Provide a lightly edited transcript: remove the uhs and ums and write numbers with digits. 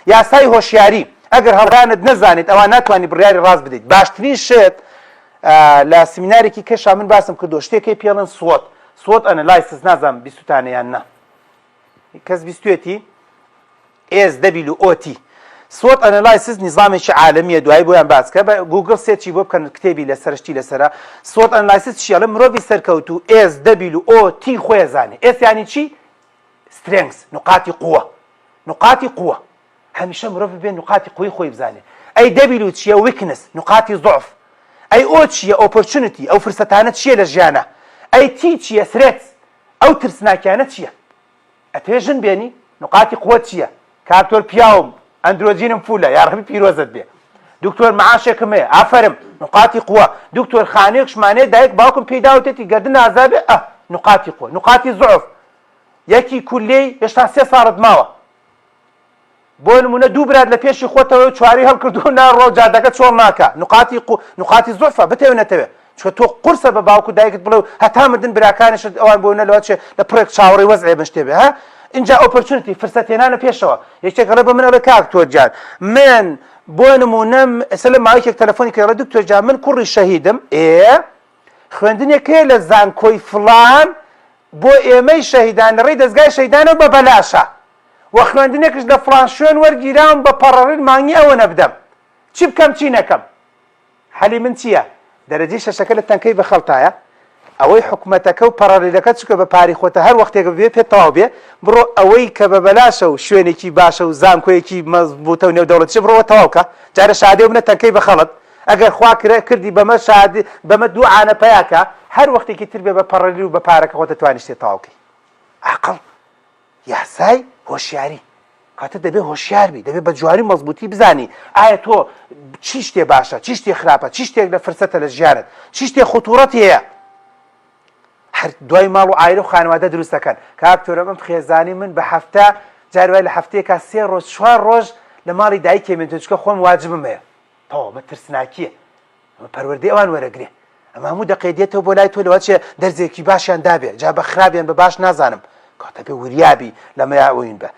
یاسای هۆشیاری، ئەگەر هەڵەکانت نەزانیت ئەوا ناتوانی بڕیاری ڕاست بدەیت. باشترین شت لە سیمینارێکی کەشا من باسم کردووە شتێک هەیە پێڵێن SWOT، SWOT analysis نازانم بیستوتانە یان نا کەس بیستوێتی S W O T SWOT analysis نیزامێکی عالەمیە دوایی بۆیان باس کە بە گوگڵ search ی بۆ بکەن کتێبی لەسەر شتی لەسەرە SWOT analysis چیە ئەڵێ مرۆڤی سەرکەوتوو S W O T خۆی ئەزانێ S یانی چی strengths نقاتی قوە نقاتی قوە هەمیشە مرۆڤ بێ نقاتی قوی خۆی بزانێ ئەی W چییە weakness نقاتی ضعف ئەی O چییە opportunity ئەو فرسەتانە چییە لە ژیانە ئەی T چییە threats ئەو ترسناکیانە چییە ئەتەوێ ژن بێنی نقاتی قوت چییە کاکتۆر پیاوم ئەندرۆجینم full ە یاڕەبی پیرۆزت بێ دکتۆر معاشێکم هەیە ئافەرم نقاتی قوە دکتۆر خانوویەکشمان هەیە دایک باوکم پێی داوتێتی گەردن ئازابێ ئە نقاتی قوە نقاتی ضعف یەکی کولێی هێشتا سێ ساڵت ماوە بۆ نمونە دوو برات لە پێشی خۆتەوە و چواری هەڵکردو ناڕۆ جادەکە چۆڵ ناکا نقاتی قو نقاتی زوعفە بتەوێ نەتەوێ چونکە تۆ قورسە بە باوک و دایکت بڵێ و هەتا مردن براکانیشت ئەوان بۆ نە لەوە چێ لە پڕێک چاوەڕێی وەزعێ بن شتێ بێ ها ئینجا opportunity فرسەت هێنانە پێشەوە یەکێک ئەڵێ بە من ئەڵێ کاک تۆر گیان من بۆ نمونەم ئێستا لە ماوەیەکێک تەلەفۆنی کرد ئەڵێ دکتۆر گیان من کوڕی شەهیدم ئێ خوێندنێک هەیە لە زانکۆی فڵان بۆ ئێمەی شەهیدان لە ڕێی دەزگای شەهیدانەوە بە بەلاشە وە خوێندنێکش لە فڵان شوێن وەرگیراوم بە پەڕەڕین مانگی ئەوەنە بدەم چی بکەم چی نەکەم حەلی من چیە دەرەجەی شەشەکە لە تەنکەی بەخەڵتایە ئەوەی حکومەتەکە و پەڕەڕیلەکە چونکە بە پاری خۆتە هەر وەختێک ببێ پێت تەواو بێ بڕۆ ئەوەی کە بە بەلاشە و شوێنێکی باشە و زانکۆیەکی مەزبوتە و نێودەوڵەتیشە بڕۆوە تەواو کە جارێ شادێ و بنە تەنکەی بەخەڵت ئەگەر خوا کرە کردی بەمە شادی بەمە دوو عانە پەیا کە هەر وەختێکی تر بێ بە پەڕەلیل و بە پارەکە خۆت دەتوانی شتێ تەواو کەی عەقڵ یاسای هۆشیاری کاتە دەبێ هۆشیار بی دەبێ بە جوانی و مەزبوتی بزانی ئایا تۆ چی شتێ باشە چی شتێ خراپە چی شتێک لە فرسەتە لە ژیانت چی شتێ خطورەتی هەیە هەر دوای ماڵ و عایلە و خانەوادە دروست دەکەن کاک تۆرەم ئەم خێزانی من بە هەفتە جار وای لە هەفتەیەکا سێ ڕۆژ چوار ڕۆژ لە ماڵی دایکێ من چونکە خۆم واجبم هەیە تەواو ئەمە ترسناکیە ئەمە پەروەردەی ئەوان وەرەگرێ ئەمە هەموو دەقێ دێتەوە بۆ لای تۆ لەوە چێ دەرزێکی باشیان دابێ جا بە خراپ یان بە باش نازانم کاتە بێ وریابی لەمەیا ئەوین بە.